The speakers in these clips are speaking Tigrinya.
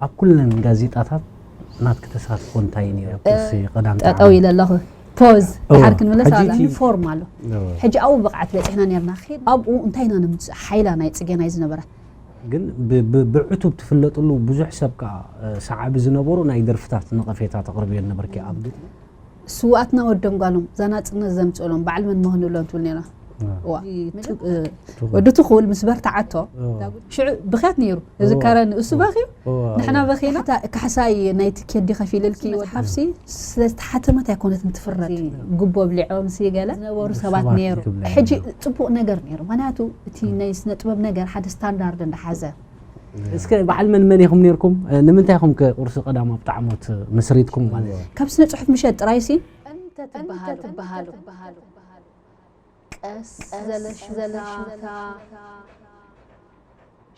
ኣብ ኩለን ጋዜጣታት ናትኪ ተሳትፎ እንታይ ነይሩ? ቁርሲ ቀዳም ጠጠው ኢለ ኣለኹ። ፖዝ ድሓር ክንምለስ ኣላ ዩኒፎርም ኣሎ። ሕጂ ኣብኡ ብቕዓት በፂሕና ነርና ክድ ኣብኡ እንታይ ኢና ንምፅእ ሓይላ ናይ ፅገናይ ዝነበረ ግን ብዕቱብ ትፍለጥሉ ብዙሕ ሰብ ከዓ ሰዓቢ ዝነበሩ ናይ ደርፍታት ነቐፌታ ተቕርብዮ ነበርኪ ኣብ ግጥሚ ስውኣትና ወዶም ጓሎም ዛናፅነት ዘምፅእሎም በዓል መን መሆን እብሎም ትብል ነራ ወዲ ትኹል ምስ በርትዓቶ ሽዑ ብክያት ነይሩ እዚ ካረኒ እሱ በኺ ንሕና በኺና ካሕሳይ ናይ ትኬት ዲ ከፊልልኪ ሓፍሲ ስለዝተሓተመት ኣይኮነትን ትፍረድ ጉቦ ብሊዖም ሲ ገለ ዝነበሩ ሰባት ነይሩ ሕጂ ፅቡቕ ነገር ነይሩ ምክንያቱ እቲ ናይ ስነ ጥበብ ነገር ሓደ ስታንዳርድ እንዳሓዘ እስከ በዓል መን መን ኢኹም ነርኩም ንምንታይ ኢኹም ከ ቁርሲ ቀዳም ኣብ ጣዕሞት መስሪትኩም ማለት እዩ ካብ ስነ ፅሑፍ ምሸጥ ጥራይ ሲ እንተ ትበሃሉ ቀስ ዘለ ሽታ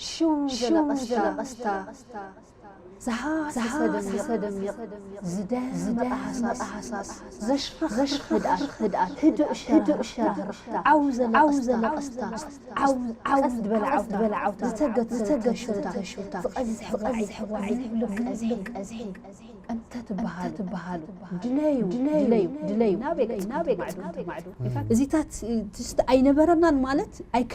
ሽው ዘለ ቀስታ ዝሃሰሰ ደሚቕ ዝደመቐ ሃሳስ ዘሽረኽርኽ ህድኣት ህድኡ ሸራህርታ ዓው ዘለ ቀስታ ዓው ዝበለ ዓውታ ዝተገተተ ሽታ ዝቐዝሕ ዋዒ ዝብሉ ቀዝሒ ቀዝሒ እንተ ትበሃሉ ድለዩ ድለዩ ድለዩ ናበይ ገጽኩም ትማዕዱ እዚታት ትስቲ ኣይነበረናን ማለት ኣይክ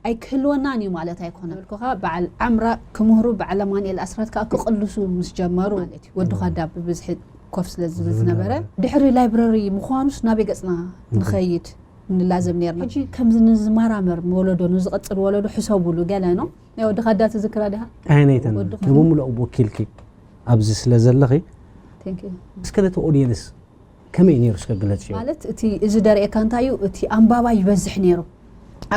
ኣይክህልወናን እዩ ማለት ኣይኮነን። ልኩኻ በዓል ዓምራ ክምህሩ በዓል ኣማንኤል ኣስራት ከዓ ክቕልሱ ምስ ጀመሩ ማለት እዩ። ወዲ ኻዳ ብብዝሒ ኮፍ ስለ ዝብል ዝነበረ ድሕሪ ላይብረሪ ምዃኑስ ናበይ ገጽና ንኸይድ ንላዘብ ነርና። ሕጂ ከምዚ ንዝመራመር ወለዶ ንዝቐጽል ወለዶ ሕሰቡሉ ገለ ነው። ናይ ወዲ ኻዳ ትዝክራ ዲኻ? ኣይነይተን ንብምልኦም ወኪልኪ ኣብዚ ስለ ዘለኺ እስከ ነቲ ኦድየንስ ከመይ ነይሩ እስከ ግለጽዮ? ማለት እቲ እዚ ደርእየካ እንታይ እዩ እቲ ኣንባባ ይበዝሕ ነይሩ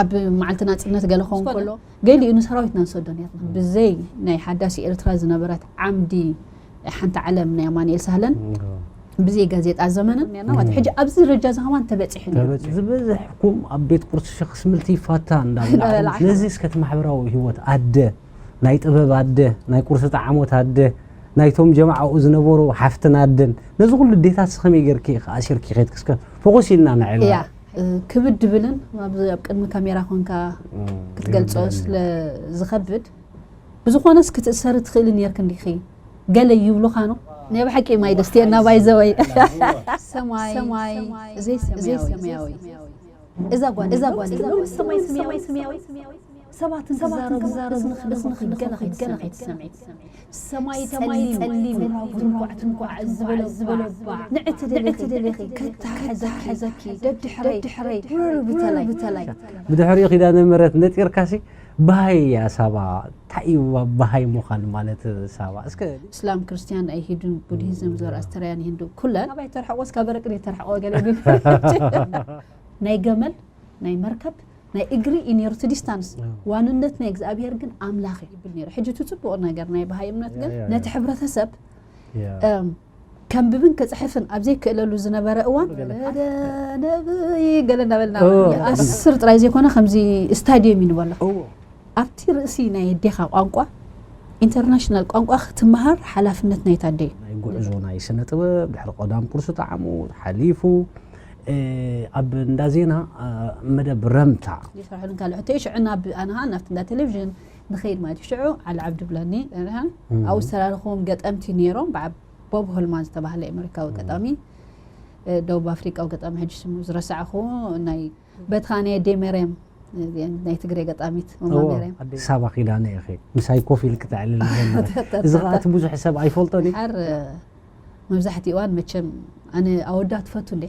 ኣብ መዓልቲ ናጽነት ገለ ኸውን ከሎ ገሊኡ ንሰራዊትና ንሰዶ ነርና ብዘይ ናይ ሓዳሲ ኤርትራ ዝነበረት ዓምዲ ሓንቲ ዓለም ናይ ኣማንኤል ሳህለን ብዘይ ጋዜጣ ዘመንን ነርና ማለት ሕጂ ኣብዚ ደረጃ እዚ ከማን ተበጺሑ ነይሩ ዝበዝሕኩም ኣብ ቤት ቁርሲ ሸኽ ስምልቲ ይፋታ እንዳበላ ነዚ እስከ እቲ ማሕበራዊ ህይወት ኣደ ናይ ጥበብ ኣደ ናይ ቁርሲ ጣዓሞት ኣደ ናይቶም ጀማዓኡ ዝነበሩ ሓፍትን ኣደን ነዚ ኩሉ ዴታት ስኸመይ ገርኪ ኢኺ ኣሲርኪ ኸድኪ እስከ ፎኩስ ኢልና ንዕላ እያ ክብድ ድብልን ኣብዚ ኣብ ቅድሚ ካሜራ ኮንካ ክትገልጾ ስለ ዝኸብድ ብዝኾነስ ክትእሰሪ ትኽእሊ ኔርክ እንዲኺ ገለ ይብሉኻ ኖ ናይ ብሓቂ ማይ ደስትየና ባይዘወይ ሰማይ ዘይሰማያዊ እዛ ጓል እዛ ጓል ሰማይ ሰማያዊ ሰማያዊ ሰባት ክዛረቡ ገለ ክትሰምዒ ሰማይ ጸሊም ትንኳዕ ትንኳዕ ዝበለ ዝበለ ንዕቲ ደለኺ ደለኺ ከተሓዘኪ ደድሕረይ ደድሕረይ ብተላይ ብተላይ ብድሕሪኡ ኪዳነ ምሕረት ነጢርካሲ በሃይ እያ ሳባ እንታይ እዩ በሃይ ምዃን ማለት ሳባ እስከ እስላም ክርስቲያን ኣይሂዱን ቡድሂዝም ዘር ኣስተርያን ይህንዱ ኩለን ካባይ ተርሕቆስ ካብ በረቅድ ተርሕቆ ገለ ናይ ገመል ናይ መርከብ ናይ እግሪ እዩ ነይሩ እቲ ዲስታንስ ዋንነት ናይ እግዚኣብሄር ግን ኣምላኽ እዩ ይብል ነይሩ ሕጂ እቲ ፅቡቕ ነገር ናይ በሃይ እምነት ግን ነቲ ሕብረተሰብ ከንብብን ክፅሕፍን ኣብ ዘይክእለሉ ዝነበረ እዋን ነብይ ገለ እናበልና ኣስር ጥራይ ዘይኮነ ከምዚ ስታድየም እዩ ንበሎ ኣብቲ ርእሲ ናይ ኣዴኻ ቋንቋ ኢንተርናሽናል ቋንቋ ክትመሃር ሓላፍነት ናይታ ኣደ እዩ ናይ ጉዕዞ ናይ ስነ ጥበብ ድሕሪ ቀዳም ቁርሲ ጣዕሙ ሓሊፉ ኣብ እንዳ ዜና መደብ ረምታ ይሰርሐሉ ካልኦት ሽዑ ናብ ኣነሃ ናብቲ እንዳ ቴሌቪዥን ንኸይድ ማለት እዩ ሽዑ ዓሊ ዓብዲ ብለኒ ኣብኡ ዝተላለኽዎም ገጠምቲ ነይሮም በዓል ቦብ ሆልማን ዝተባህለ ኣሜሪካዊ ገጣሚ ደቡብ ኣፍሪቃዊ ገጣሚ ሕጂ ስሙ ዝረሳዕኹ ናይ በትኻ ናይ ኣደይ መርያም ናይ ትግሬ ገጣሚት ማማ መርያም ሳባ ኪዳነ ኢኺ ምሳይ ኮፍ ኢልክ ተዕልል እዚ ከዓ እቲ ብዙሕ ሰብ ኣይፈልጦን እዩ መብዛሕትኡ እዋን መቸም ኣነ ኣወዳት ትፈቱ እንዴ